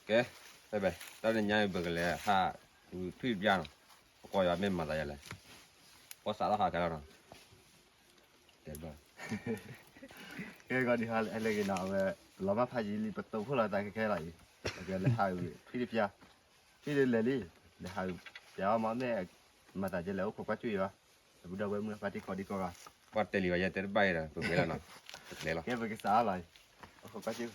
ကဲ, ဖဲဘဲ, တၢ်တနံၤညါအံၤ ပကလဲၤဟး ထွံၣ်တပျၢ်နီၤ, ပကွၢ်ယွၤမ့ၢ်မၤသးယလဲၣ်, ပှၤစးထီၣ်ဟးခဲလီၤနီၤ, တဲဘၣ်, ကဲကီးဒ်ဟဲလဲၣ်ဂ့ၤနီၤ, အဝဲ လီၤမၢ်ဖးယံာ်လံ ပတိၢ်ဖှိၣ်လီၤသးခဲခဲလီၤအံၤ, ပကလဲၤဟးထွံၣ်တပျၢ်, ထွံၣ်ဒ်လဲၣ်လံ, လဲၤဟးပျၢ်အီၤမ့ၢ် မၤသးယလဲၣ် အိၣ်ခိးကွၢ်ကၠူၣ်ယံၤဘၣ်, ဒီပုၢ်ဒီဝဲၢ်မုၣ် ပှၤတံၤကီးဒံးကီးဂၤ, ပှၤတဲလံဝဲ ယတဲတဘၣ်အံၤဒီး ပကလဲၤလီၤနီၤ, ပကလဲၤလီၤ, ကဲပကစးအါလီၤအံၤ, အိၣ်ခိးကွၢ်ကၠူၣ်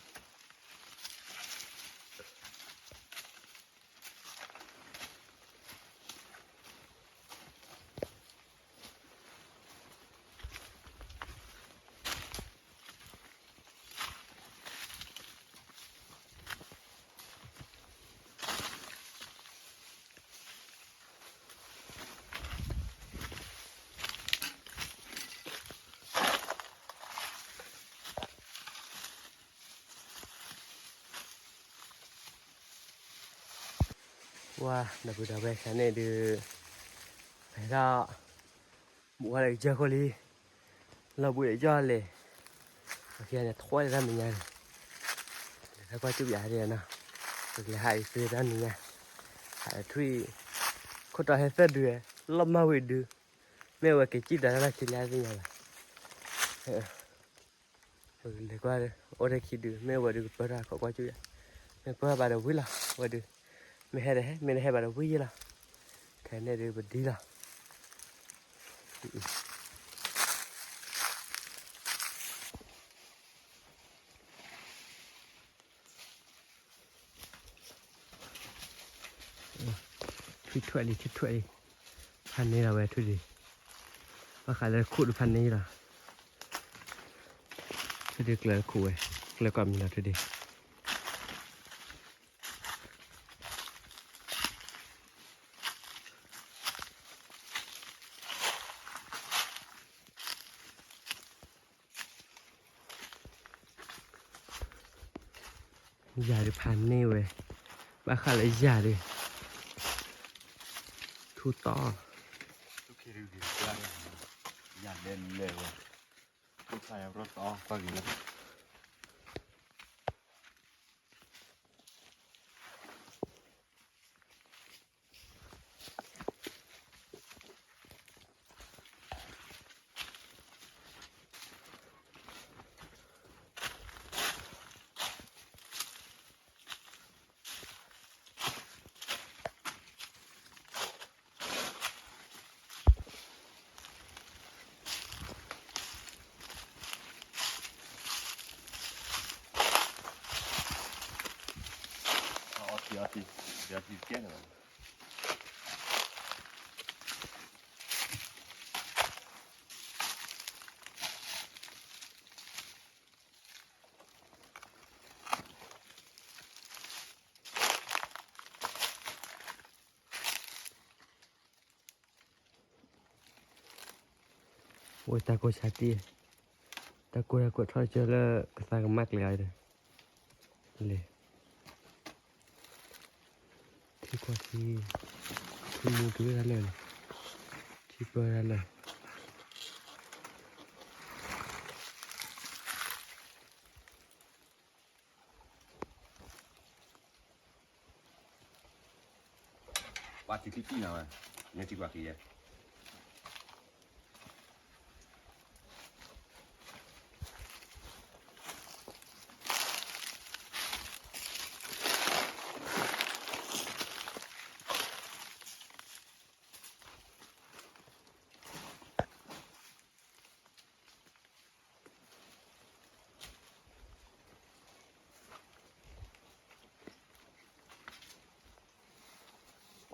ဝါ, ဒီပုၢ်ဒီဝဲၢ်ဆါန့ၣ်ဒုး, ဖဲဒၣ်, ဘူးဝဲလၢကစၢၢ်ခိၣ်လံ, လီၤဘူးဒီးကၠီၣ်လဲၣ်, အခံဂၤန့ၣ် ထွဲလၢတၢ်မဲာ်ညါန့ၣ်, လဲၤဟးကွၢ်ကၠူၣ်ပျၢ်ဒ်နီၤ, ပကလဲၤဟးအံၤသ့တၢ်မဲာ်ညါ, ဟးထွံၣ်, ခိၣ်တီဟဲသၢဒု, လီၤမၢ်ဝံၤဒု, မ့ၢ်အဝဲက့ၤစံၣ်တၢ်တၢ်လၢခံလၢသ့ၣ်ညါဘၣ် ပကလဲၤကွၢ်, အိၣ်ထဲခံဒု, မ့ၢ်ဝဲဒုကပၢတၢ်ခိးကွၢ်ကၠူၣ်ယၤ, မ့ၢ်ပၢဘၣ်ဒီးဝံၤလီၤ, ဝဲဒု, မ့ၢ်ဟဲဒီးဟဲ, မ့ၢ်တဟဲဘၣ်ဒီးဝံၤယံလီၤ, ခဲန့ၣ်ဒုပဒံလီၤ. ထွံၣ်ထွဲလံ ထွံၣ်ထွဲလံ, ဖးန့ၢ်လီၤဝဲထွံၣ်ဒံး, ဘၣ်ဃးလၢတခူၣ်ဒုးဖးန့ၢ်လီၤ, ထွံၣ်ဒံးကျၢၤတခူၣ်ဝဲ, ကျၢၤကီၢ်မံၤလီၤထွံၣ်ဒံး. ယၤဒုးဖးန့ၢ်ဝဲ, ဘၣ်ဃးလၢယၤဒုး, ထူၣ်တီ, ယၤလဲၤလဲၤဝဲ, ထူၣ်ဖးယၤရီၣ်တီ, ကွၢ်က့ၤလၢ အီထံအီထံ, ယီထံကဲလၢာ်ဘၣ်. ဝဲတၢ်ကိၢ်ဆါတံၢ်, တၢ်ကိၢ်တၢ်ကိၢ်ထီၣ်ကၢလၢကသးကမၣ်ကျဲအီၤဒီး, လဲၤ, ထံကွၢ်ထံ, ထံမူတုၤဝဲဒၣ်လၢာ်န့ၣ်, ထံပၢဒၣ်လၢာ် ပှၤထံထံထံနီၤဝဲ, နဲထံကွၢ်က့ၤယဲ.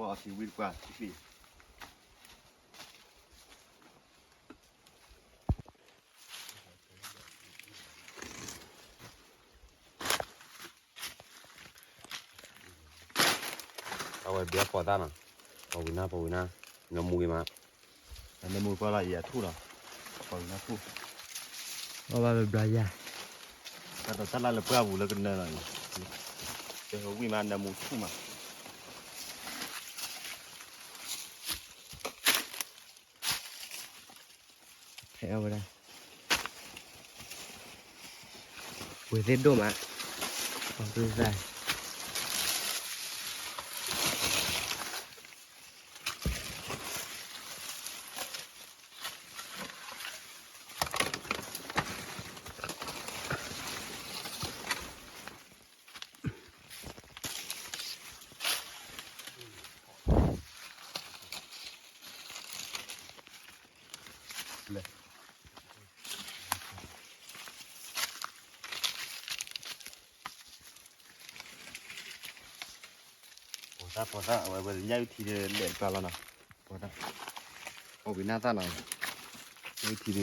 ပှၤအီထံဝံၣ်တပှၢ်ထံချံ, အဝဲဘၣ်ပိာ်သၣ်နီၤ, ပဝံၤနၤ ပဝံၤနၤ, နမူဂ့ၤမး, နမူကွၢ်လီၤအံၤအထူၣ်လီၤ, ပဝံၤနၤထူၣ်, အဘၣ်ဘျါယၤ, တၢ်တၢ်လၢလၢပှၢ်ပူၤလၢကနၢၤလီၤအံၤ, တဲဝံၣ်မးနမူထူၣ်မး. ဖဲအဝဲဒၣ်, ပှ့ၤသ့ၣ်ဒိၣ်မး, အီၤသ့ၣ်သၣ်, တၢ်ပိာ်သၣ် အဝဲဝဲညၣ်အုၣ်ထံဒီးလဲၤတကျါလီၤနီၤ, ပိာ်သၣ်, ပိာ်ကနၣ်သၣ်နီၤ, ညၣ်အုၣ်ထံဒီး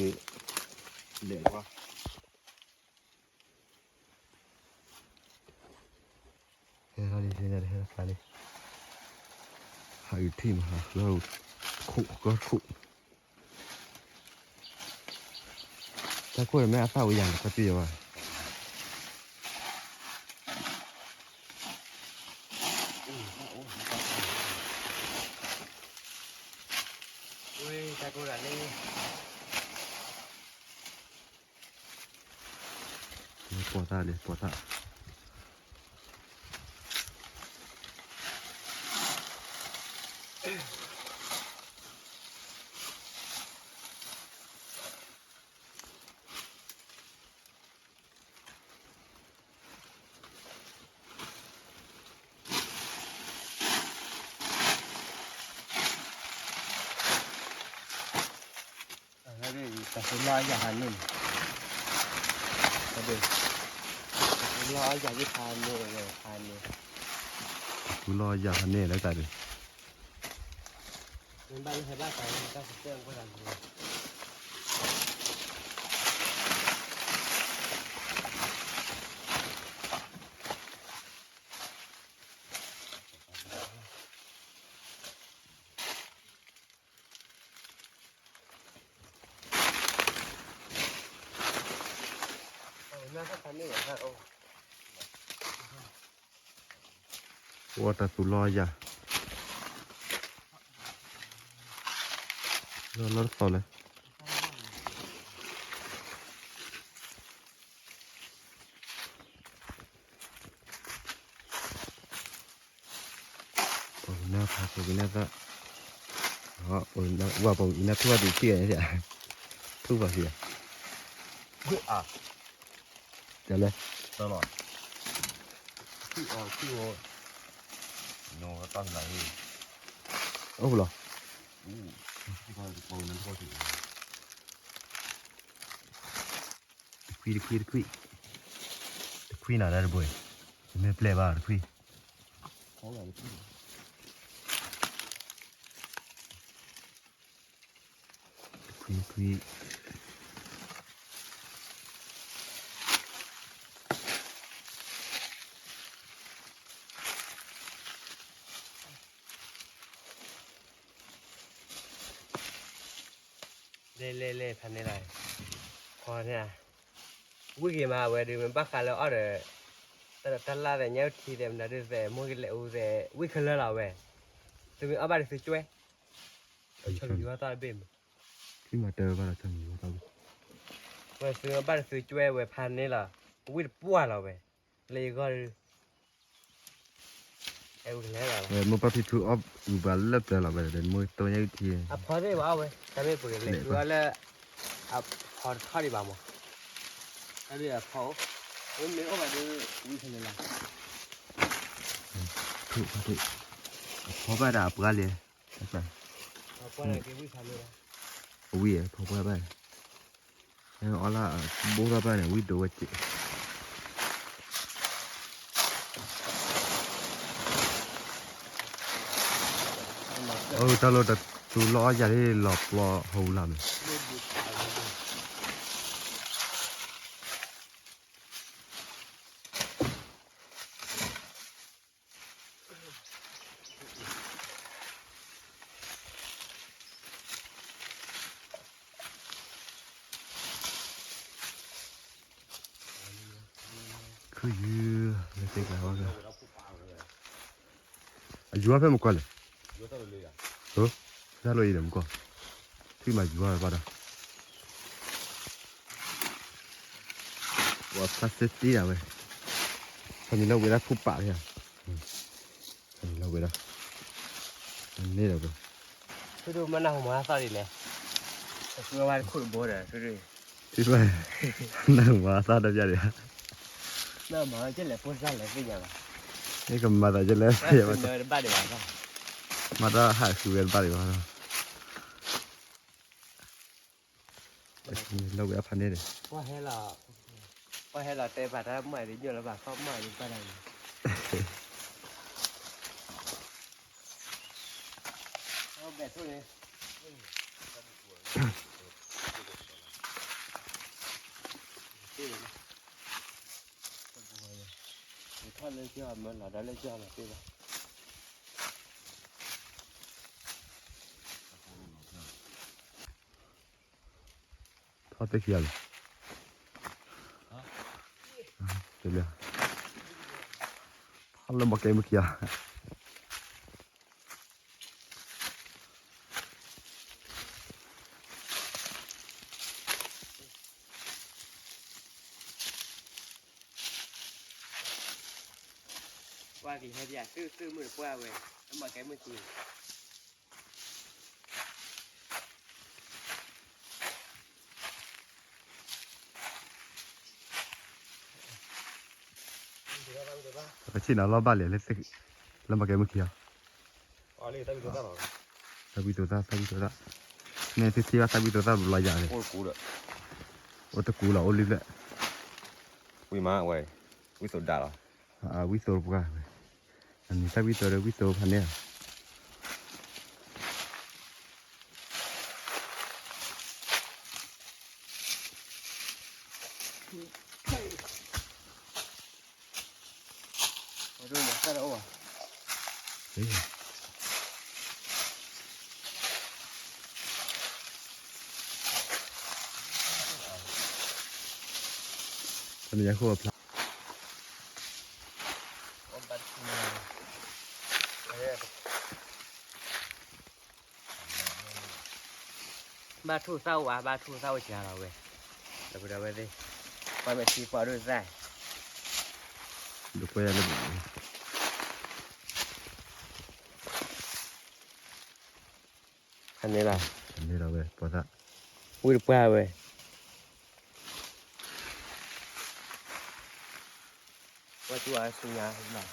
လဲၤကွၢ်, ဟဲလီၤလံ ဟဲလီၤလံ, ဟးအုၣ်ထံမး ဟးလီၤ, ခိၣ်ကီၢ်ခိၣ် တၢ်ခိၣ်န့ၣ်မ့ၢ်အသၣ်ဝဲယၤန့ၣ် ခီပ့ၢ်ယၤဘၣ်, ဝဲတၢ်ခိၣ်ဒၣ်လံ, ပိာ်သၣ်လံ ပိာ်သၣ် တၢ်သူလီၤအယၣ်ဟးန့ၢ်, တၢ်သူလီၤအယၣ်ဟးန့ၢ်, ဟးန့ၢ်, တၢ်သူလီၤအယၣ်ဟးန့ၢ်လၢတၢ်ဒုး, မ့ၢ်ဘၣ်လၢဟဲဘၣ်သးလၢတၢ်ကစၢၢ်အဃိသးန့ၣ် အိၣ်တၢ်သူလီၤယၤ, လီၤလီၤတသီၣ်လဲၣ်. ပှၤကနၣ်ဖး ပှၤကနၣ်သၣ်, ဝဲပှၤကနၣ်ထူၣ်ဘၣ်ဒုးထံၣ်ဂၤန့ၣ်, ထူၣ်ဘၣ်စံး, တလဲၣ်, အိၣ်လီၤ, တခွံ တခွံ တခွံ, တခွံနၤဒၣ်တဘိ, တမ့ၢ်ပျဲၢ်ဘၣ်တခွံ, တခွံ တခွံ. လဲၤလဲၤလဲၤ ဖးန့ၢ်လီၤ, ဖီန့ၣ်, ဝံၣ်က့ၤမး အဝဲဒုး မ့ၢ်ဘၣ်ဃးလၢအီၣ်ဒီး တၢ်လၢ်သဲး ညၣ်အုၣ်ထံသဲး မနုၤဒုးသဲး မိၢ်ကလဲၤအိၣ်သဲး ဝံၣ်ခဲလၢာ်လီၤဝဲ, သုမ့ၢ်အီၣ်ဘၣ်ဒီးသုကွဲၢ်, ဆီၣ်မံၤယွၤသီတဘ့ၣ်မး, ထံမၤတၢ်ဘၣ်ဒီးဆီၣ်မံၤယွၤသီ, ဝဲသုမ့ၢ်ဘၣ်ဒီးသုကွဲၢ်ဝဲဖးန့ၢ်လီၤ, ဝံၣ်တပှၢ်လီၤဝဲ, လၢယဂီၢ်ဒုး မိၢ်ပၢ်ဖံဖုအီၣ်အုၣ်ဘၣ်လၢပျၢၤလီၤဝဲဒီး မိၢ်တိၢ်ညၣ်အုၣ်ထံ, အဖီသ့ၣ်ဝဲအီၣ်ဝဲ, တၢ်မ့ၢ်ပှဲၤလဲၤဃုအီၣ်လၢ အဖီတထီၣ်ဒံးဘၣ်မး, တၢ်မ့ၢ်အဖီ, မ့ၢ်အိၣ်ဘၣ်ဒီး ဝံၣ်ခဲလၢာ်လီၤ, အဖီဘၣ်ဒီးအပှၤလဲၤ, အဝံၣ်ဖီပှၢ်ဘၣ်, အီၣ်လၢအဘိၣ်ထီၣ်ဘၣ်န့ၣ် ဝံၣ်ဒိၣ်ဝဲစ့ၢ် အတၢ်လီၢ်တၢ်သူလီၤအီၣ်ယၤလၢ လီၤပျီဟိလၢ်မး, ခုယုၢ်လၢသ့ၣ်ကျါဝဲ, အယွၤဖဲမကွၢ်လဲၣ်, တၢ်လီၢ်အံၤဒီးမကွၢ်, ထွံၣ်မၤယွၤဘၣ်ဒီး ပှၤဖးစ့တ့ဒၣ်ဝဲ, ဖဲမံၤလီၤဝဲဒၣ်ဖုပာ်လၢယၤ, ဖဲမံၤလီၤဝဲဒၣ်, န့ၣ်ဒီး, ဖုဒိၣ်မ့ၢ်နၢ်ဟူမၤသီဒ်လဲၣ်, ဖုဝဲတခိၣ်တဘိဒီး ဖုဒိၣ်, ဖုဒိၣ်, နၢ်ဟူမၤသီဒီးပျၢ်ဒံး, နၢ်မၤကလဲၣ်ဖိသၣ်လဲၣ်သ့ၣ်ညါဘၣ်, မ့ၢ်ကမၤသးကလဲၣ်သ့ၣ်ညါဘၣ်, မၤတၢ်ဟးဃုဝဲတဘၣ်ဒံးဘၣ်, လီၤဝဲအဖးန့ၣ်ဒီး, ပှၤဟဲလီၤတဲပာ်တၢ်မၤဒ်ညိၣ်လၢဘၣ်ခီမၤဒ်ပာ်တၢ်န့ၣ်, ပှၤဟဲလီၤတဲပာ်တၢ်မၤဒ်ညိၣ်လၢဘၣ်ခီမၤဒ်ပာ်တၢ်န့ၣ်, ထီၣ်တခံဂၤလီၤ, တလၢ, ထီၣ်လၢမ့ၢ်ကဲမ့ၢ်ခံဂၤ ပှၤကဟဲပၠးသုသုမုၣ်တပှၢ်ဝဲ, အမ့ၢ်ကဲမုၢ်သူ ပဆ့ၣ်နီၤလီၢ်ဘၣ်လဲၣ်, လၢမ့ၢ်ကဲမုၢ်ခံဂၤ, သၣ်ဝံၣ်သိသၣ်, သၣ်ဝံၣ်သိသၣ်, မ့ၢ်သုထံၣ်ဘၣ်သၣ်ဝံၣ်သိသၣ်ဘျီယၤန့ၣ်, အိၣ်တကူလီၤ အိၣ်လွံၢ်ဖျၢၣ်, ဝံၣ်မးဝဲ, ဝံၣ်သိဒၣ်လီၤ, ဝံၣ်သိတပှၢ်ဝဲ, အန့ၣ်သၣ်ဝံၣ်သိဒီးဝံၣ်သိဖးန့ၣ်ဧါ တနံၤညါခိၣ်အဖျါ ဘါထူၣ်သၣ်ဝါ ဘါထူၣ်သၣ်ဝါစှၤလီၤဝဲ, ဒီးပဒီဝဲသ့ၣ်, ပှၤမဲာ်ထံပှၤဒိၣ်သၣ်, ဒီးကွဲယၤလၢ ဖဲန့ၣ်လီၤ, ဖဲန့ၣ်လီၤဝဲ ပှၤသၣ်, ဝံၣ်တပှၢ်ဝဲ, ပှၤတူၢ်အါဆူညါလီၤ.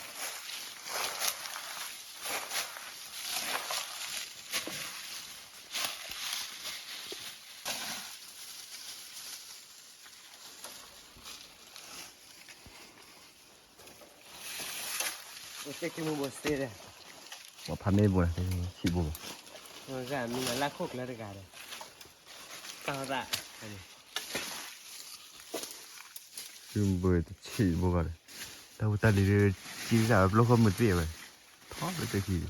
အိၣ်စ့ၢ်ကီးမုၢ်ဘိစ့ဒီး, ပှၤဖးမ့ၢ်ဘိန့ၣ် ဆံးဘိဘၣ်, မ့ၢ်လၢခိၣ်ကျၢၢ်တဂၤဒီး, တၢ်သၣ်, မုၢ်ဘိတဆံးဘိဘၣ်ဒီး, တၢ်ဖိတၢ်လံၤဒီး, ကံစၢ်ဝဲပျိခိၣ်မုၢ်သ့ၣ်ဝဲ, ထီၣ်လၢတၢ်ခံ ဒ်လဲ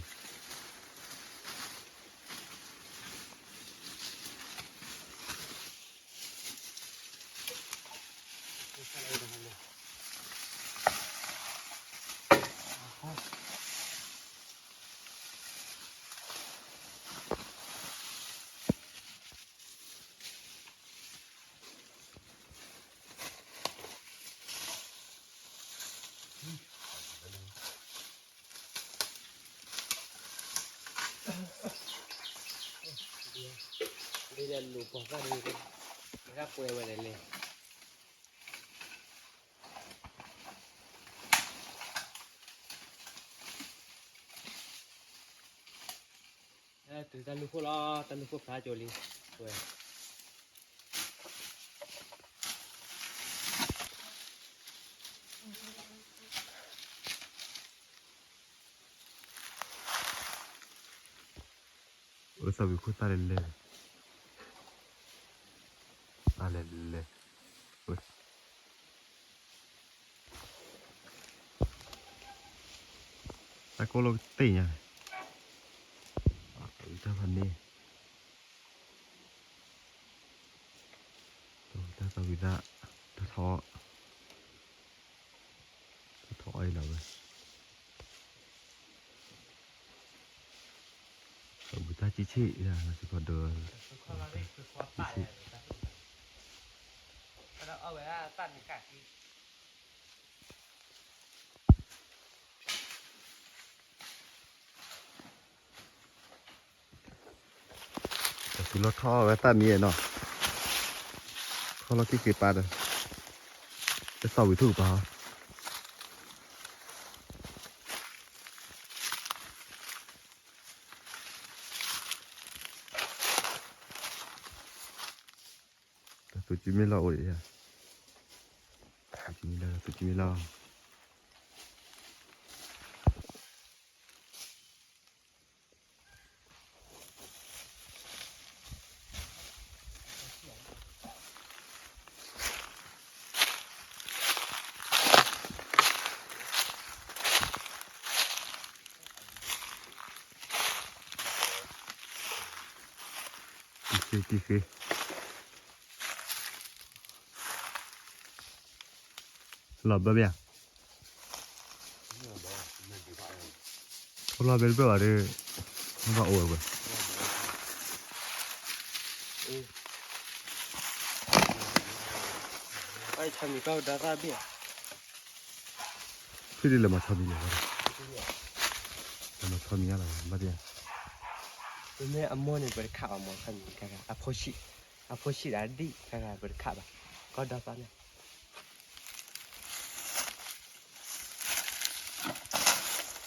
ၣ်လူၤပိာ်သၣ်ဒ်, တၢ်ပှဲၤဝဲဒၣ်လံ. တုၤတၢ်လူၢ်ခိၣ်လီၤ, တၢ်လူၢ်ခိၣ်ဖျါကၠိလံ, ဝဲ အသီၣ်ဝံၤခိၣ်သၣ်လဲၤလဲၤ, သၣ်လဲၤလဲၤ, တၢ်ကိၢ်လီၤကသ့ၣ်ညါ, တၢ်ဖးန့ၣ်, တၢ်သီၣ်ဝံၤသၣ်, တၢ်ထီၣ်, တၢ်ထီၣ်အီၤလီၤဝဲ, ဝံၤတၢ်ကံၣ်ဆ့ၣ်, စ့ၢ်ကီးဒီး, ကံၣ်ဆ့ၣ်, တၢ်သူလီၤထီၣ်ဝဲသၣ်မံနီၤ, ထီၣ်လီၤက့ၤက့ၤပာ်ဒီး, တၢ်သီၣ်ဝံၤထူၣ်ကပၤ တၢ်သူၣ်ကံမ့ၢ်လီၤအိၣ်, တၢ်သူၣ်ကံမ့ၢ်လီၤ, သူၣ်ကံမ့ၢ်လီၤ. က့ၤက့ၤက့ၤ လီၤဘၢမ့ၢ်ဧါ, ထိလီၤဘဲတဘၢၣ်ဘၣ်ဒီး, ဘၣ်အိၣ်ဝဲ, ဖုဒ်လဲၤမၤဆီမံၤလဲၣ်, လဲၤမၤဆီမံၤလီၤ, ဘၣ်တယါ, ပမ့ၢ်အမိၢ်န့ၣ် ပတခးဘၣ်မၤဆီမံၤ, အဖိဆံး, အဖိဆံးဒၣ်ဒံၣ် ပတခးဘၣ်, ကီၢ်ဒီသးန့ၣ် ပှၤက့ၤ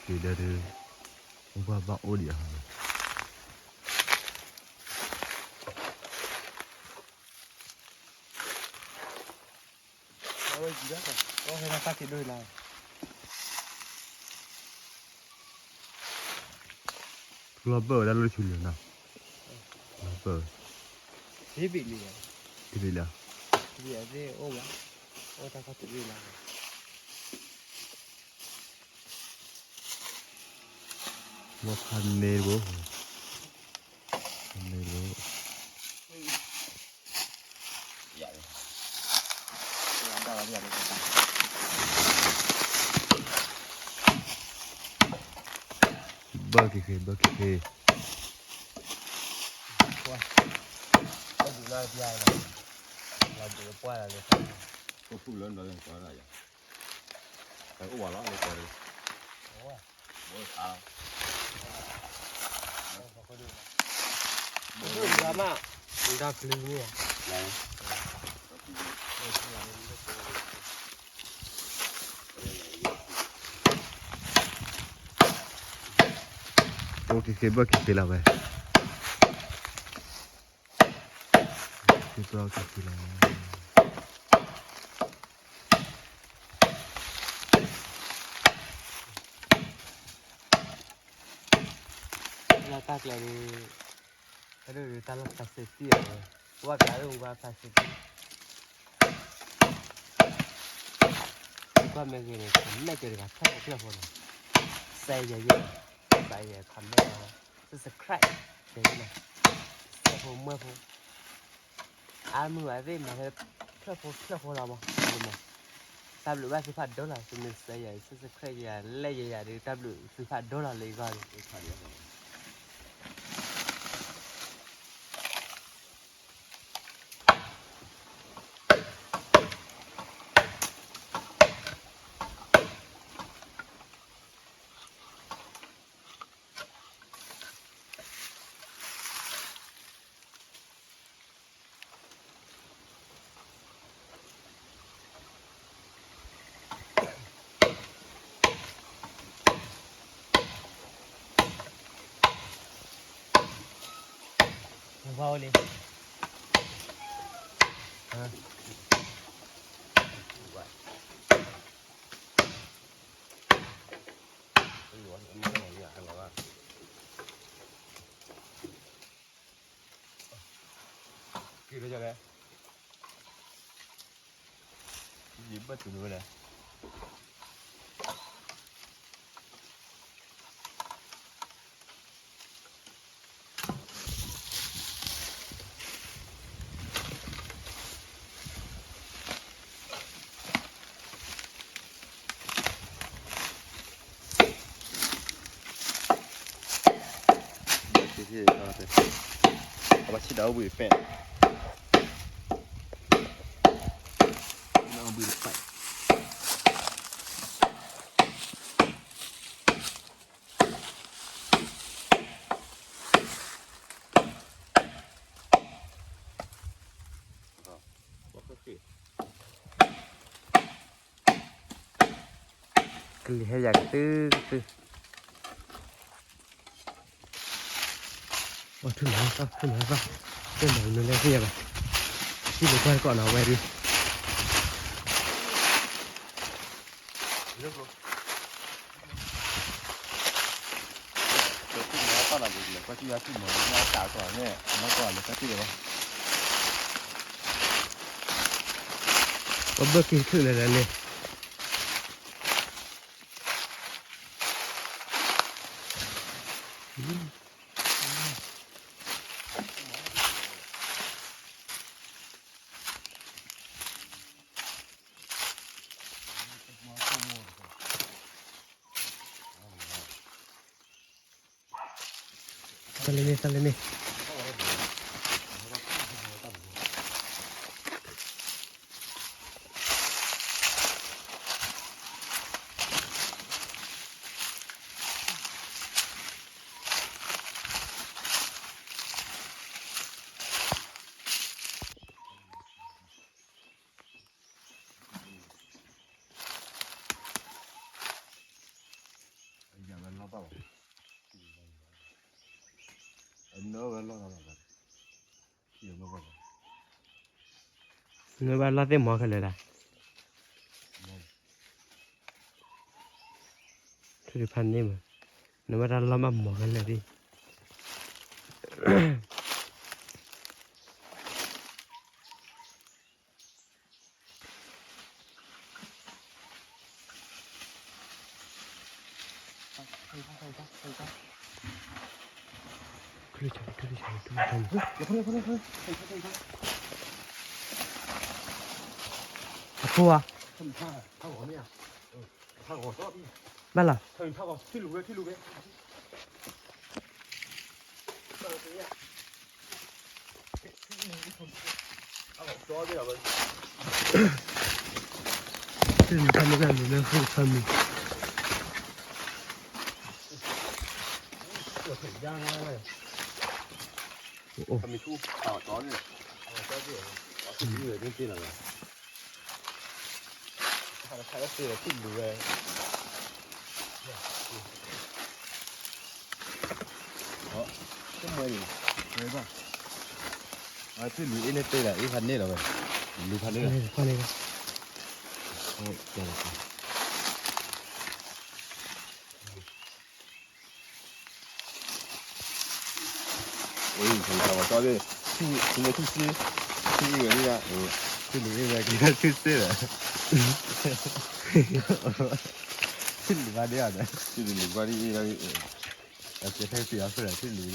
က့ၤဒီး, အိၣ်ဘၣ်ဘၣ်အိၣ်ဒံးအါလီၤ, လီၤဘၢၣ်ဝဲဒၣ်လၢဆူလီၤ, လီၤဘၢၣ်ဝဲဒၣ်လၢဆူလီၤနီၤ, လီၤဘၢၣ်ဝဲ, ထံဘ့ၣ်လံ, ထံဘ့ၣ်လံ, အိၣ်ဘၣ်, အိၣ်တၢ်ခီတဘ့ၣ်လီၤ ဝဲဖးန့ၢ်တဘိ, ဖးန့ၢ်တဘိ, ဘၢၣ်က့ၤဃ့ ဘၢၣ်က့ၤဃ့, အိၣ်ဘၣ်လၢပှၢ်လၢ, အိၣ်ဘၣ်လၢပှၢ်လၢ, အိၣ်ဝဲလီၤလၢပှၢ်လၢ, အိၣ်ဝဲလီၤ, မ့ၢ်, အိၣ်က့ၤဃ့ ဘၢၣ်က့ၤဃ့လီၤဝဲ, က့ၤဘၢၣ်က့ၤဃ့လီၤဝဲ လၢတၢ်ကျဲၤဒီး, ဖဲဒိၣ်ဒီးတၢ်လီၢ် plastic အံၤ, ဝဲကျါဒိၣ်ဝဲ plastic အံၤ, ကွၢ်မ့ၢ်ဂ့ၤန့ၣ် comment က့ၤတဂၤ ဖျၢၣ်ဖိဖျၢၣ်ဖိန့ၣ်, စဲယဲယဲ, စဲယဲ comment န့ၣ်, subscribe ယဲယဲန့ၣ်, စဲဖိမွဲၢ်ဖိ အါမုၢ်ဝဲသ့ၣ်မၤဖဲဖျၢၣ်ဖိဖျၢၣ်ဖိလီၤမး, တၢ်ဘျုးဘၣ်သုဖးဒိၣ်လီၤ, သုမ့ၢ်စဲယၤ subscribe ယၤ like ယၤဒီး တၢ်ဘျုးသုဖးဒိၣ်လီၤလၢယဂီၢ်န့ၣ်. က့ၤလၢယလဲၣ်, ယဘၣ်တုၤလၢဝဲလဲၣ်. အဘၣ်ဆံၣ်ဒီးဝံၤတပဲၣ်, ဝံၤတပဲၣ်. ကလံၤဟဲယၤကတုၤကတုၤ, အိၣ်ထူၣ်လီၤသီၣ် ထူၣ်လီၤသီၣ်, တမၤမနုၤလဲၣ်သ့ၣ်ညါဘၣ်, ထံၣ်လၢကွၢ်တကိးနီၤဝဲဒုး ကထံၣ်မၤတၢ်လီၤဘၣ် လဲၤကွၢ်ထံၣ်ယါထံၣ်မၤ မ့ၢ်အတၢ်ကီၢ်န့ၣ် အနီၢ်ကီၢ်လဲၤကွၢ်ထံၣ်လီၤဘၣ်. ပဘၢၣ်က့ၤချုးလၢာ်လၢာ်လံ. တၢ်လၢန့ၣ် တၢ်လၢန့ၣ်. နဘၣ်လီၢ်သ့ၣ်မီၤခဲလၢာ်ဒၣ်, ထုးတဖၣ်န့ၣ်မး, နဘၣ်တၢ်လီၢ်ဘၣ်မီၤခဲလၢာ်ဒၣ်. အဖိဧါ, ဘၣ်လီၤ. ထုးတဖၣ်န့ၣ် တၢ်မံၤလၢ ထုးတဖၣ်မံၤ. ထုးလူၤအ့ၣ်န့ၣ်တ့ၢ်ဒီး အ့ၣ်ဖးန့ၢ်လီၤဝဲ, လူၤဖးန့ၢ်လီၤ. အံၤ ထီၣ်ဝဲတီၢ်သ့ၣ်, ထံမ့ၢ်ထူၣ်စ့, ထံအံၤဝဲဒၣ်, ထံလူၤအ့ၣ်ဝဲက့ၤထူၣ်စ့ဒီး, ထံလူၤဘၣ်ဒ်အံၤဒီး, ထံလူၤဘၣ်ဒ်အံၤဒီး, အကဲဖဲပယီၤဖုၣ်ဒီး ထံလူၤ,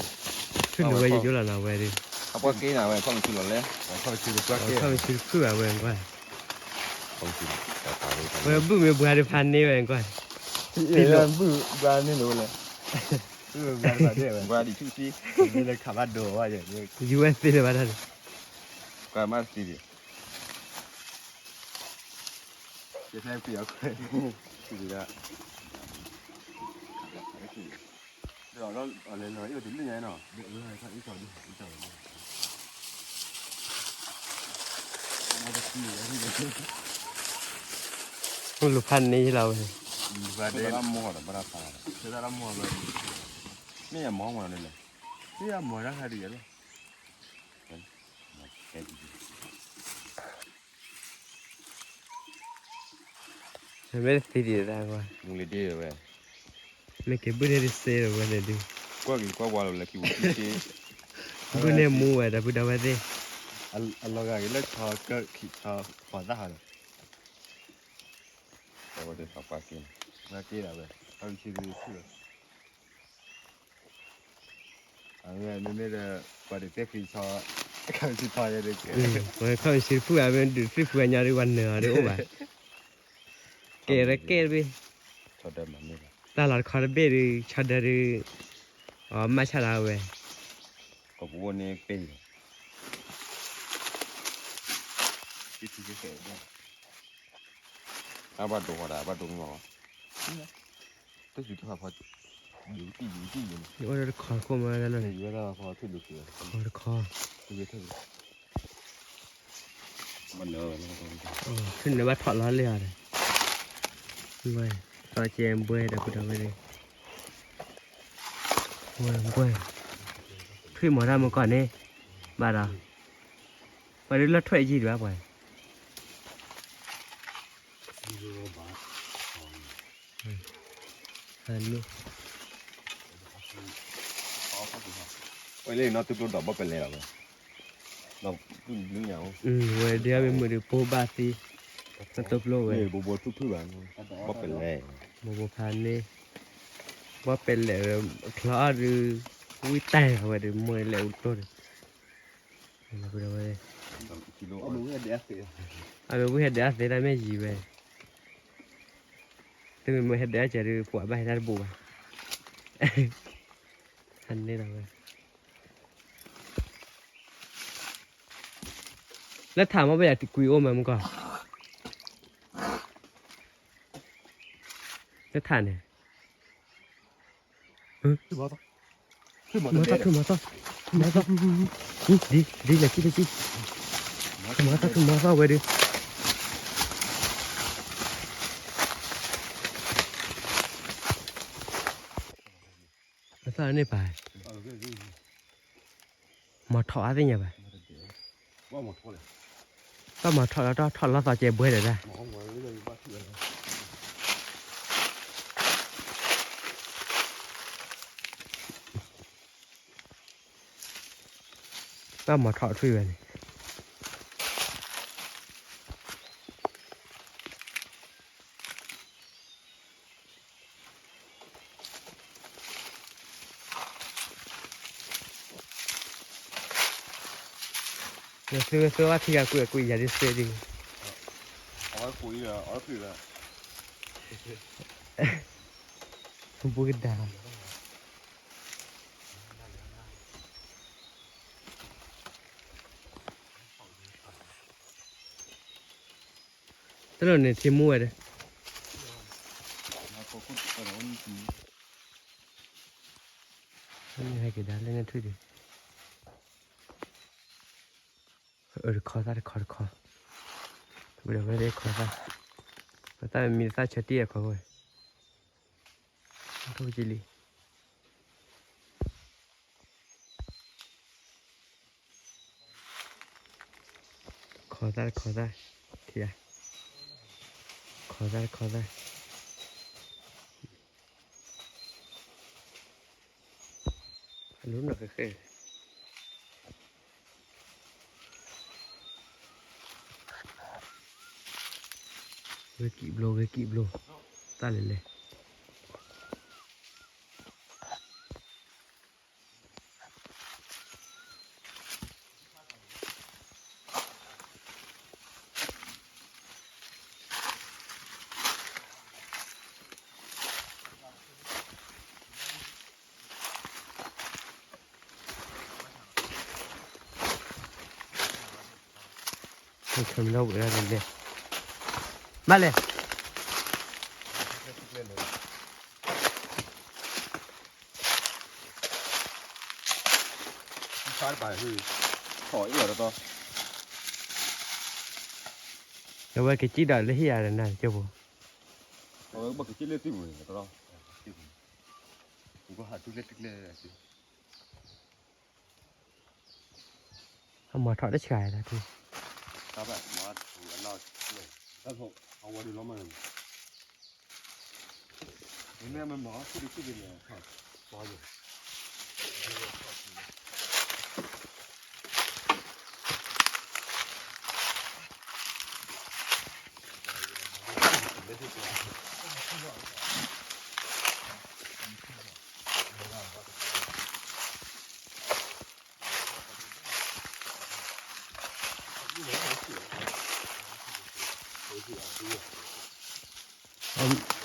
ထံလူၤဝဲယိယိလီၤနၤဝဲဒီး, အပှၤက့ၤနၤဝဲ ခီၣ်မဆူလီၤလဲၣ်, ခီၣ်မဆူတပှၢ်က့ၤ, ခီၣ်မဆူတဖုၣ်ဘၣ်ဝဲကွၢ်, ဝဲဘုၣ်မ့ၢ်ဘှါတဖၣ်န့ၢ်ဝဲကွၢ်, ဘုၣ်ဘှါန့ၢ်လိာ်ဝဲလဲၣ်. ဘှါဒံးထူၣ်စ့, မ့ၢ်လၢခးဘၣ်ဒိးဝဲ, ယူၢ်ဝဲသ့လၢၤဘၣ်တၢ်န့ၣ်, ကွၢ်မ့ၢ်သ့ဒံး, ယဖဲပယီၤခွဲး, ဒီးလဲၤလီၤအံၤတလၢညါနီၤ, အိၣ်လူၤဖးန့ၢ်လီၤဝဲ, မ့ၢ်ယမီၤမီၤန့ၣ်လဲၣ်, မ့ၢ်ယမီၤတၢ်ခါဒ်ယဲလီၤ. မ့ၢ်သ့ဒံးတၢ်ကွၢ်, မ့ၢ်က့ၤဘုၣ်န့ၢ်တစ့လီၤဝဲန့ၣ်ဒုး, ကွၢ်က့ၤကွၢ်ဝါလီၤလၢခံဝံၤခံစ့, ဘုၣ်န့ၢ်မူဝဲဒီပုၢ်ဒီဝဲၢ်သ့ၣ်, အလီၤဂာ်က့ၤလၢဆီကၢၣ်ခံဆီဖီသၣ်ဟးဒီး, အဝဲသ့ၣ်ပှၤက့ၤ, ပှၤက့ၤဒၣ်ဝဲ, ခီၣ်ဆံတဖုၣ်လီၤ. မ့မ့ၢ်ဒီး ပှၤဒုးသ့ၣ်ဃံဆီ, ခီၣ်ဆံဖီယဲဒုး, ဝဲခီၣ်ဆံတဖုၣ်ဧါ, မ့ၢ်ဒုးသ့ၣ်ဖုအညီဒုး ပှၤနၢၤအီၤဒုးအိၣ်ဘၣ်, ကဲရဲၣ်ကဲတဘ့ၣ်, တၢ်လီၤတခီတဘ့ၣ်ဒုး ဆီဒၢဒုး, အမၢ်ဆၣ်လၢဝဲ, ကအိၣ်န့ၣ်ပဲၢ်လီၤ. အဘၣ်ဒိဃီဒၣ် အဘၣ်ဒိမီၢ်လီၤ, တၢ်စူၤတဖၣ်ဖီ, ယူၤတံၢ်ယူၤတံၢ်ယူၤန့ၣ်, ယအိၣ်ဒီးတခီတခိၣ်မးလၢ, ယူၤဝဲဒၣ်ဖီထူၣ်လူၤဃံ, ခီတခီ, ထူၣ်နၢၤဘၣ်ထီၣ်လီၤလၢအီၤဒီး, သီကဲဘှဲဒီပုၢ်ဒီဝဲၢ်န့ၣ်, ဘှဲ, ထွံၣ်မီၤတၢ်မုၢ်ကီၢ်န့ၣ်, ဘၣ်ဒီး, ပှၤဒုးလၢထွဲအယံၤဒံးဘၣ်ပှၤ ဝဲလၢနီၢ်သူကျိဒီးဘီၣ်ပလဲလီၤဝဲ, ဒီးပုၢ်ဘျုးညါအိၣ်, ဝဲဒၣ်မ့ၢ်မုာ်ဒီးပိၢ်ဘၣ်သ့, တတိၢ်ပျိဝဲ, ဘိဘိဖးန့ၣ်, ဘီပဲလဲၣ်, ချီအီၣ်ဒုး, ဝံတၢ်ဝဲဒုး မ့ၢ်လဲၤအိၣ်တကျိၤဒီး, ဝဲ, အဝဲဝံဟဲဒုးအသ့တၢ်မ့ၢ်ယံၤဝဲ, တမ့ၢ်မ့ၢ်ဟဲဒုးအစဲးဒုး ပှၤဘၣ်ဟဲတၢ်တဘိးဘၣ်, ဖးန့ၣ်လီၤဝဲ. လၢထးမ့ၢ်ဘၣ်ယၤတကွံအိၣ်မးမုၢ်ကီၢ်, လၢထးန့ၣ်, မၤသီၣ် မၤသီၣ် မၤသီၣ် ဒ် ဒ်လဲၣ်ခံတဆံ, မၤသီၣ် မၤသီၣ်ဝဲဒုး, မၤသီၣ်န့ၣ်ပၢ် မၤထီၣ်အါသ့ၣ်ညါဘၣ်, ဘၣ်မၤထီၣ်လီၤတၢ်ထီၣ်လီၤသီကဲဘှဲဒီးတၢ်, ဘၣ်မၤထီၣ်ထွံၣ်ဝဲန့ၣ် သုဝဲသုဝဲထံဂၤကွံာ်အကွံာ်ယၤဒ်သ့ဒ်, အဝဲကွံာ်အီၤအီထွံၣ်ဝဲ, ဘူးကဒါ တၢ်လီၤန့ၣ်ထံမူဝဲဒီး, ဟဲက့ၤဒၣ်လၢန့ၣ်ထွံၣ်ဒံး, အၢတခီသၣ်တခီတခီ, ဝဲဒၣ်ဝဲဒၣ်ခီသၣ်, ခီသၣ်မ့ၢ်သၣ်ဆၢတံၢ်အခီဝဲ, ထိၣ်ကလံ ခီသၣ်တခီသၣ်, ထံဧါ, ခီသၣ်တခီသၣ်, အလူနီၢ်ဃဲဃဲ, ဂဲၤကံၣ်ဘျိ ဂဲၤကံၣ်ဘျိ, သၣ်လဲၤလဲၤ ဆီမံၤလီၤဝဲဒၣ်လဲၤ, ဘၣ်လဲၣ်, အဝဲကစံၣ်ဒီးလၢဟံၣ်ယၤဒီးနၤကၠိဖိ, အဝဲဘၣ်ကစံၣ်လၢသံၣ်ပူၤန့ၣ်, အမၤထီၣ်တဆှးတၢ်ထ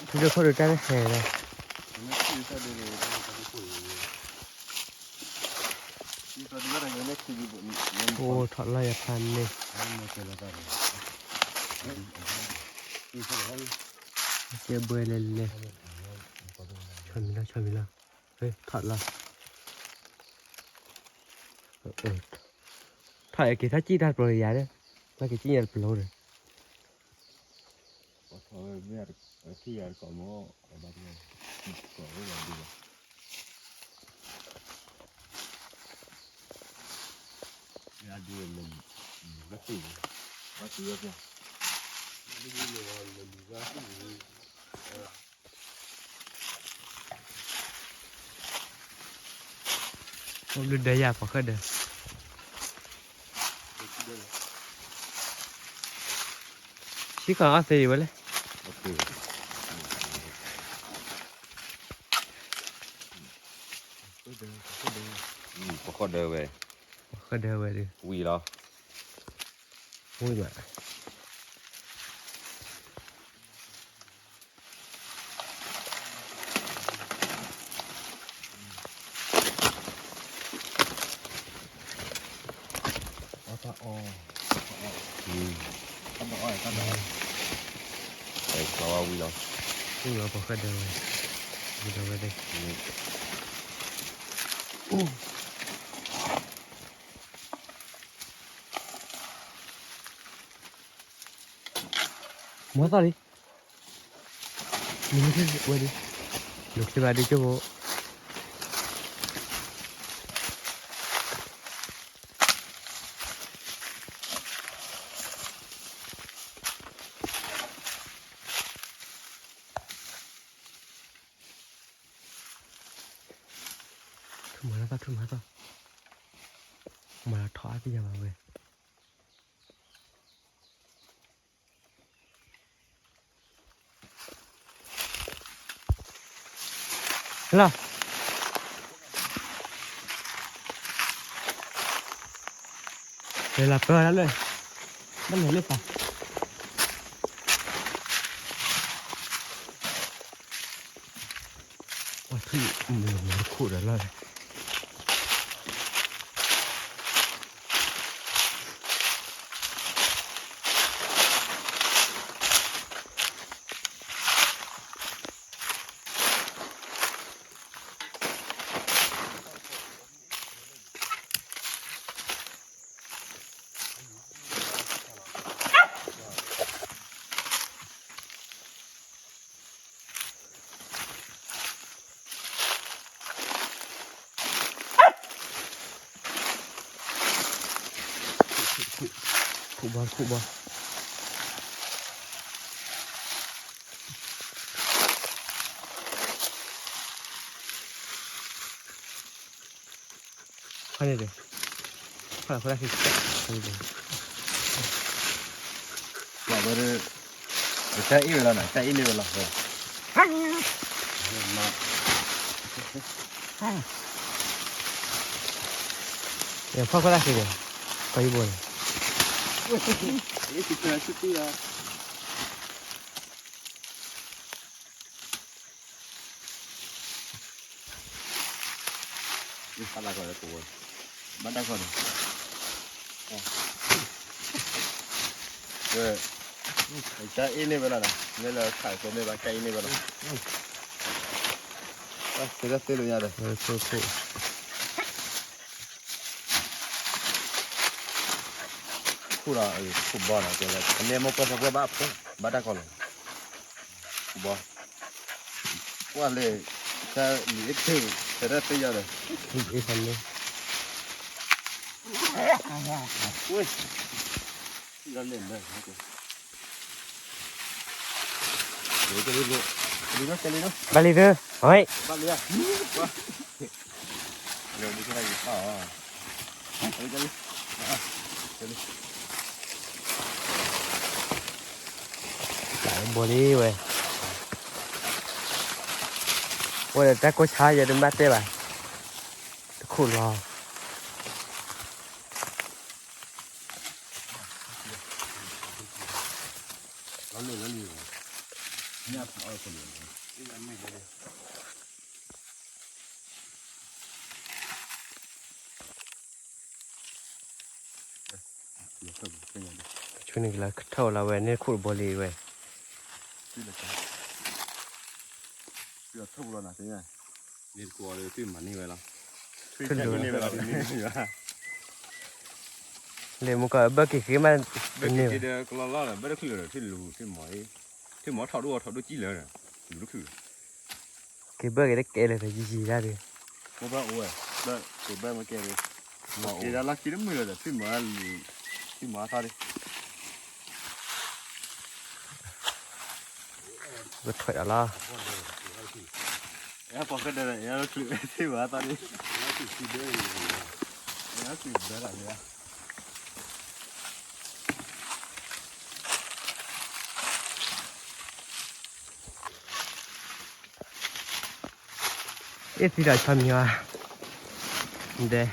ံ, ဖုဒိၣ်ခိၣ်ဒိၣ်တၢ်တဟဲလီၤ, အိၣ်ထီၣ်လီၤယဖးန့ၣ်, ကဲဘှဲလဲၤလဲၤ, ဆီမံၤလီၤ ဆီမံၤလီၤ, ထီၣ်လီၤ, ထီၣ်အက့ၤထီၣ်စံၣ်တၢ်တပျိၤယၤဒီး, ဘၣ်က့ၤစံၣ်ညါတပျိၤဒီး ပှၤထီၣ်ဝဲမ့ၢ်အထံၣ်ယၤတကိးမ့ၢ်အဘၣ်တဂၤ, ကိးဝဲလီၤဒုးလီၤ, ယဒုးလၢမုၢ်ဂၤသ့ၣ်, ဘၣ်သ့ၣ်ဝဲပျီ, အိၣ်ဘျုးဒဲးယၤပှၤဃၢၣ်ဒီး လၢ ထံခီၣ်အီၣ်သ့ဝဲလဲၣ်. ပခီၣ်ဒၢဝဲ, ပခီၣ်ဒၢဝဲဒုး ဝံၤလီၤ, ဝံၤဘၣ်. အီၣ်တၢ်အီၣ်, တၢ်အီၣ်, တၢ်အီၣ်, ဝံၤလီၤ, ဝံၤလီၤ ပခီၣ်ဒၢဝဲ, ဝံၤလီၤဝဲသ့ၣ်. မၤသီၣ်လံ, ဝဲဒၣ်, လူၤချ့ဘၣ်ဒုးကၠိဖိ. ထူၣ်မၤသီၣ် ထူၣ်မၤသီၣ်, မၤလီၤထီၣ်အါသ့ၣ်ညါဘၣ်ဝဲ. ဟဲလီၤ, လဲၤလီၤပၢလၢ, ဘၣ်လဲၤလၢပၢ်. ပှၤထူၣ်မုၢ်မၤတခိၣ်ဒီးလီၤ. ခိၣ်ဘီ ခိၣ်ဘီ, ခီန့ၣ်ဒီး, ခီလၢ်ခီလၢ်ခံ, ဘၣ်ဒီး, တၢ်အ့ၣ်ဝဲလီၤနီၤ, တၢ်အ့ၣ်န့ၢ်ဝဲလီၤ. ဖီၣ်ခိၣ်တၢ်ခံဒီး, ဖီယဘိန့ၣ်. ဘၣ်တၢ်ခီန့ၣ်, တၢ်အ့ၣ်န့ၢ်ဝဲလီၤနီၤ, မ့ၢ်လၢခးကဲန့ၢ်ဘၣ် တၢ်အ့ၣ်န့ၢ်ဝဲလီၤ. သ့ၣ်လၢသ့ၣ်လၢညါဒီး, ခိၣ်ဒီး, ခိၣ်ဘီနီၤ, အန့ၣ်မိၢ်ပှၢ်သးပှၢ်ဘၣ်အဖိ, ဘၣ်တၢ်ခီလီၤ. ခိၣ်ဘီ, ကွၢ်လဲၣ်, တၢ်လံၤအ့ၣ်ထုး, သ့ၣ်လၢသ့ၣ်ညါဒီး, အ့ၣ်ဖးန့ၣ်, လီၤလဲၣ်လၢ ဘၣ်လံသၢ, ဟဲ, ဘိလံဝဲ, အိၣ်ဒီးတၢ်ကိၢ်ဆါယဲတဘၣ်တဲဘၣ်, တခိၣ်လီၤ. ဆူန့ၣ်ကလီၤထီၣ်လီၤဝဲန့ၣ်ခိၣ်တဘိလံဝဲ, န့ၣ်တကိးဒီး ထံၣ်မၤန့ၢ်ဝဲလီၤ, ထံၣ်မၤန့ၢ်ဝဲလီၤ, လဲၤမူကီးဘၢက့ၤဃ့မး, ဘၢက့ၤဃ့ဒီးကလီလီၤဒီး ဘၢတချုးဒီး ထံၣ်လူၤ ထံၣ်မီၤ, ထံၣ်မီၤထီၣ်ဒိၣ်ထီၣ်ဒိၣ်ကံၣ်လၢာ်ဒီး လူၤတချုးဒီး က့ၤဘၢက့ၤတကဲလၢာ်ဒီး ယံာ်ယံာ်ဒၣ်ဒီး, မိၢ်ပၢ်အိၣ်ဝဲ, ဘၢက့ၤဘၢမ့ၢ်ကဲဒီး, က့ၤဒၣ်လီၢ်ခံတမုာ်လၢာ်ဒီး ထံၣ်မီၤ, ထံၣ်မီၤအသီဒီး ကထွဲးဒီးလီၤ, အဲ ပှၤကဒဲးဒီး အဲ ထံၣ်မီၤအသီဒီး, အဲ ထံၣ်ဘၢလီၤန့ၣ်, အဲ ထံၣ်ဘၢလီၤန့ၣ်, အဲ ထံၣ်ဘၢလီၤန့ၣ်, သံဒီးဆီမံၤဝဲ, ဒဲ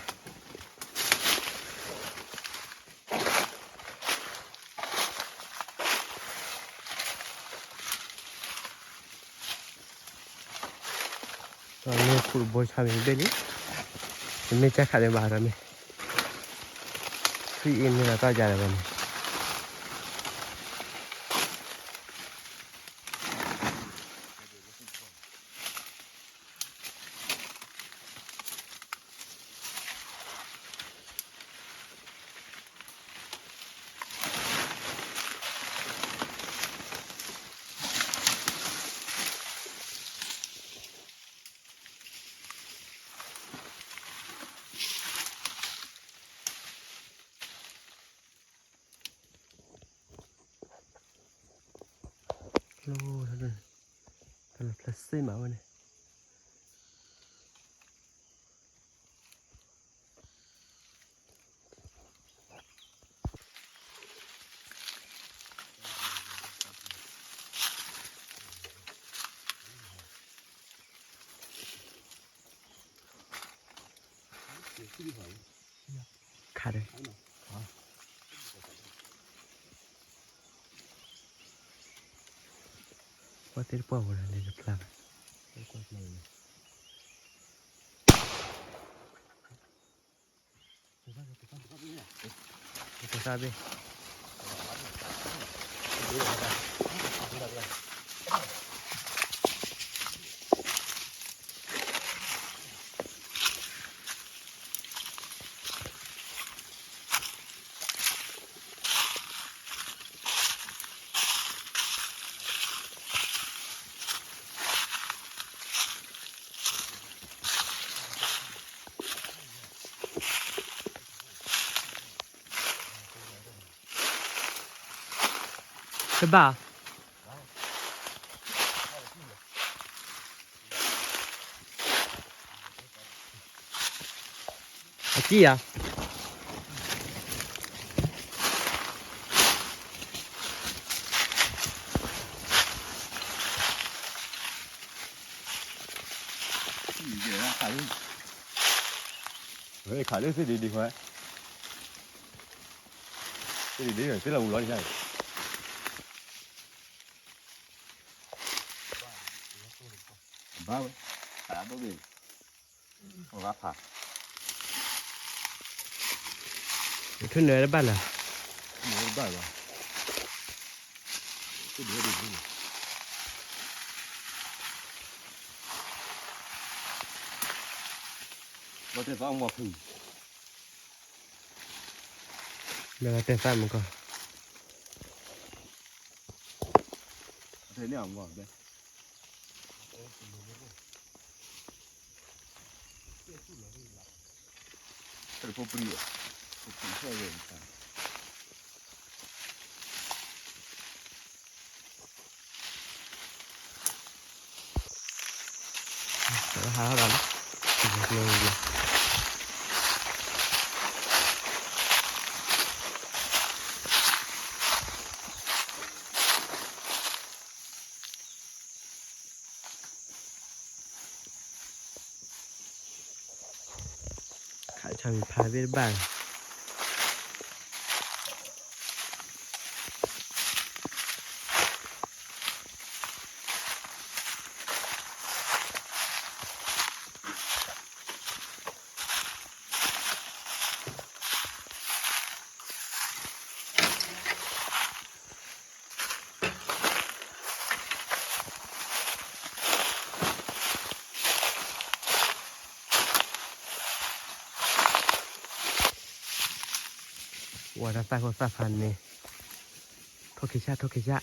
မ့ၢ်ခူၣ်တဘိဆီမံၤဘ့ၣ်လံ, မ့ၢ်ကၢ်ခးန့ၣ်ဘၣ်ဒီးမ့ၢ်, ထွံၣ်အ့ၣ်မ့ၢ်ဒီးတီၢ်ကၢ်ဒီးဝဲန့ၣ် ဖျၢၣ်စ့ၢ်မးဝဲန့ၣ် ခးဒဲး, ပှၤသ့ၣ်တပှၢ်ဝဲဒၣ်လဲၤတဖျါဘၣ်, တသၣ်ဘ့ၣ် တဘၣ်, အကံၢ်ဧါ, ခးလၢသ့ၣ်ဒံးဒံးခွဲ, သ့ၣ်ဒံးဒံး သ့ၣ်လီၤဝူလီၤန့ၣ် ဘၣ်ဝဲ, ဖးဒိၣ်ဘ့ၣ်, အဂၤဖး, နထူၣ်နၢၤတဘၣ်လၢၤ, နၢၤတဘၣ်လၢၤ, ဘၣ်တဲသးမုၢ်ကီၢ်, လၢဘၣ်တဲသးမုၢ်ကီၢ် ခးဆါမံၤဖးဘ့ၣ်တဘၣ်, ဝဲဒၣ်သၣ်ခိၣ်သၣ်ဖးန့ၣ်, ထိၣ်ခံဆၣ် ထိၣ်ခံဆၣ်,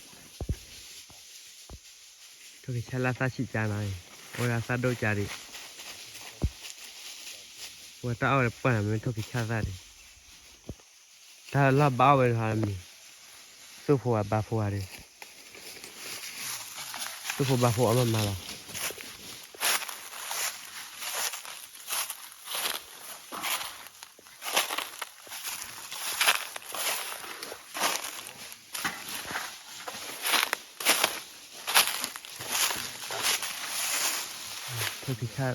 ထိၣ်ခံဆၣ်လၢသၣ်ဆံးကါနီၤ, အဝဲဒၣ်သၣ်ဒိၣ်ကါဒံး, ဝဲတၢ်အီၣ်ဝဲတပှၢ်နီၤ မ့ၢ်ထိၣ်ခံဆၣ်သၣ်ဒံး, တၢ်လီၢ်ဘၣ်အီၣ်ဝဲတဟါမံၤ, သိၣ်ဖိဝဲဘါဖိဝဲဒံး, သိၣ်ဖိဘါဖိအီၣ်မးမးလီၤ. ထိၣ်ခံဆၣ်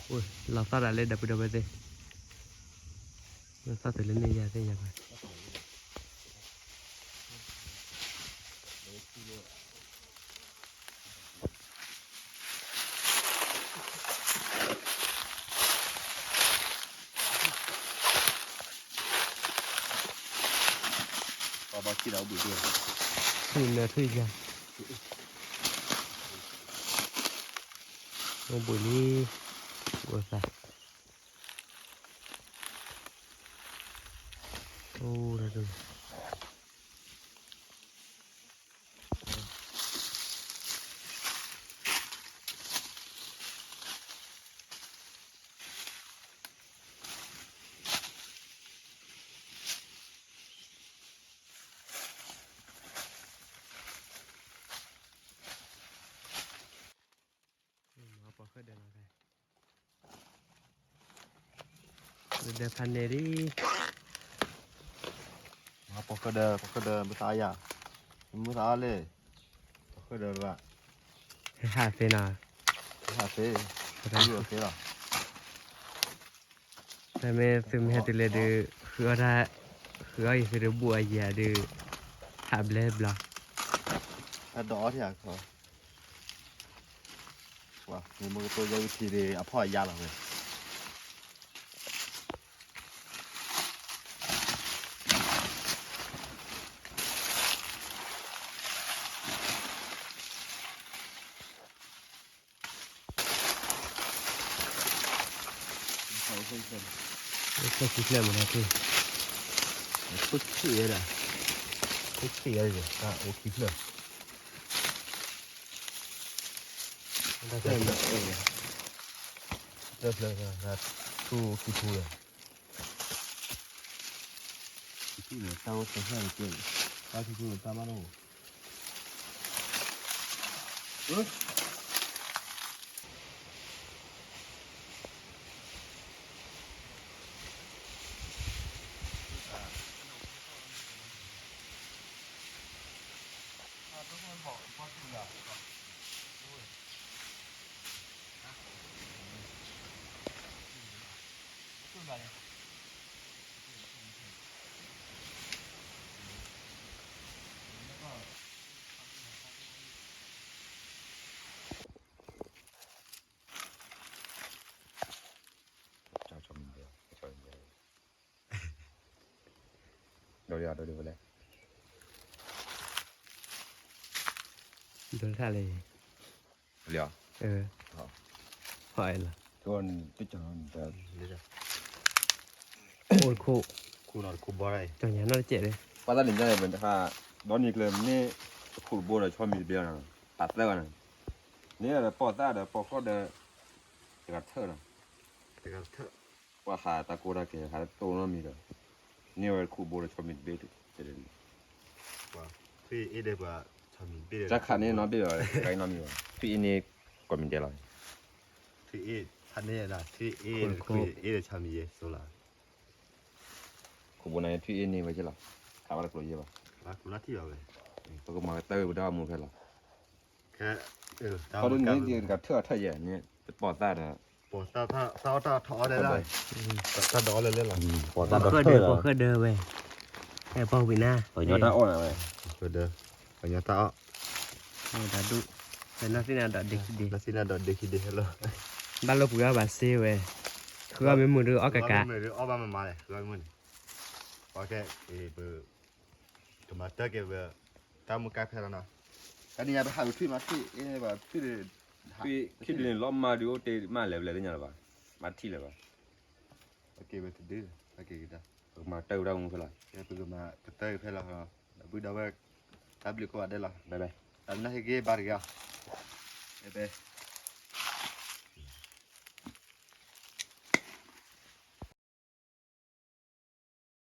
လီၤသီၣ်တၢ်လၢဒီပုၢ်ဒီဝဲၢ်သ့ၣ်, လီၤသီၣ်တုၤလၢန့ၣ်ယၤသ့ၣ်ယၤဘၣ်. ပှၤဘၣ်စံၣ်ဒီးအိၣ်ဘှံးဒိၣ်, ထွံၣ်နၢထွံၣ်ယၤ, အိၣ်ဘှံးလံ, အိၣ်သး, အိၣ်ဒီး ပှၤဃၢၣ်ဒၢးလီၤ, ဒၢးဖးန့ၣ်ဒ်, ပှၤဃၢၣ်ဒၢး ပှၤဃၢၣ်ဒၢး မုၢ်သးအါယၤ, မုၢ်သးအါလဲၣ်, ပှၤဃၢၣ်ဒၢးဘၣ်, ဟးသ့နီၤ, ဟးသ့, ဟးသ့လီၤ. တၢ်မ့ၢ်သုမ့ၢ်ဟဲတုၤလဲၣ်ဒုး ဃုအီၣ်တၢ်, ဃုအီၣ်အံၤသုဒုးဘူးအယၤဒုး, ဟးဘျဲဘျီ, ဟဲဒီးအီၣ်ထံၣ်အခီ, ပှၤမ့ၢ်မုၢ်ကတိၢ်ယဲၢ်ဝံၤထံဒုး အဖီၣ်အယါလီၤဝဲ. အိၣ်ခံဖျၢၣ်မးန့ၣ်, အိၣ်ခံဖျၢၣ်, အိၣ်ခံဖျၢၣ်, တဖျၢၣ်, ထူခံထူလီၤ. တၢ်အိၣ်သၢဖျၢၣ်န့ၣ်, တၢ်ထူထူန့ၣ် တၢ်ဘၣ်ဒိၣ်. ဒိးဒိးဝဲလဲၣ်, ဒိးထါလဲၣ်, လီၤ, ဟီၣ်လီၤ, အိၣ်တခိၣ်, ကၠီၣ်ညါနီၢ်တကဲး, ပှၤသၣ်န့ၣ်ညါန့ၣ် ပတခါ, ဒီနံၤကျဲမ့ၢ်, တခိၣ်တဘိဒီးဆီမံၤတဘ့ၣ်နီၤ, ပာ်သၢဂၤန့ၣ်, န့ၣ်ဒီးပိာ်သၣ်ဒီးပိာ်ဃီၣ်ဒီး, တဂၤတထၢၣ်နီၤ, တဂၤတထၢၣ်, ပှၤဟးတၢ်ကိၢ်တၢ်ကဲၤ ဟးတတိၢ်နီတမံၤဒီး, န့ၢ်ဝဲတခိၣ်ဘိဒီးဆီမံၤတဘ့ၣ်, တၢ်ခးန့ၣ်နီတဘ့ၣ်ဘၣ်, တခါအံၤနီတမံၤဘၣ်, ထွံၣ်အ့န့ၣ်, ကိးမံၤဒဲးလီၤ, ထွံၣ်အ့န့ၣ်, ထွံၣ်အ့, ထွံၣ်အ့န့ၣ်, ခိၣ်ဘိန့ၣ်ထွံၣ်အ့န့ၣ်ဝဲက့လီၤ, ဟးဘၣ်တကျိၤယဲၢ်ဘၣ်, ပကမၤကတၢၢ်ဝဲပဒၣ်မူဖဲလီၤ, တၢ်န့ၣ်တဂၤထၢၣ်အထၢၣ်ယဲၢ်န့ၣ်, တပိာ်သၣ်ဒီး, ပိာ်သၣ်, တၢ်အီၣ်တၢ်အီတၢ်လဲၣ်လီၤ, ပိာ်သၣ်ဒီးထၢၣ်ဒီး, ပိာ်ဃၢၣ်ဒၢးဝဲ, ပိာ်ဝံၤနၤ, ပှၤညီတၢ်အီၣ်နၤဝဲ, ပှၤညီတၢ်အီၣ်, ဒၣ်ဒူၣ်, နသ့ၣ်နၤဒီးဒ့ခံဒ့, နသ့ၣ်နၤဒီးဒ့ခံဒ့ဟဲလီၤ, ဘၣ်လိာ်ပှ့ၤအီၣ်ဘၣ်စ့ဝဲ, ဃုအီၣ်မ့ၢ်မုာ်ဒီးအီၣ်ကကး, မ့ၢ်အီၣ်ဘၣ်မမါလဲၣ်, ဃုအီၣ်မ့ၢ်မုာ်န့ၣ်, ပကမၤတၢၢ်က့ၤဝဲ, တၢ်မူကါဖဲလီၤနီၤ, တနံၤညါပဟးကထွံၣ်မးထွံၣ်အ့န့ၣ်ဘၣ်, ထွံၣ်, ထွံၣ်ဒုန့ၣ်လီၤမၤဒုးအိၣ်တ့ၢ်မးလဲၤဝဲလဲၤလၢညါလၢၤဘၣ်, မၤထံၣ်လၢၤဘၣ်, က့ၤဝဲတဒု, ပကမၤတၢၢ်ဝဲဒၣ်မူဖဲလီၤ, ပကမၤကတၢၢ်ဖဲလီၤ, ဒီပုၢ်ဒီဝဲၢ်, တၢ်ဘျုးကိးဂၤဒဲးလီၤ, တၢ်မနုၤဟ့ၣ်ဂံၢ်ဘါတဂ့ၤအီၤ, ဘဲဘဲ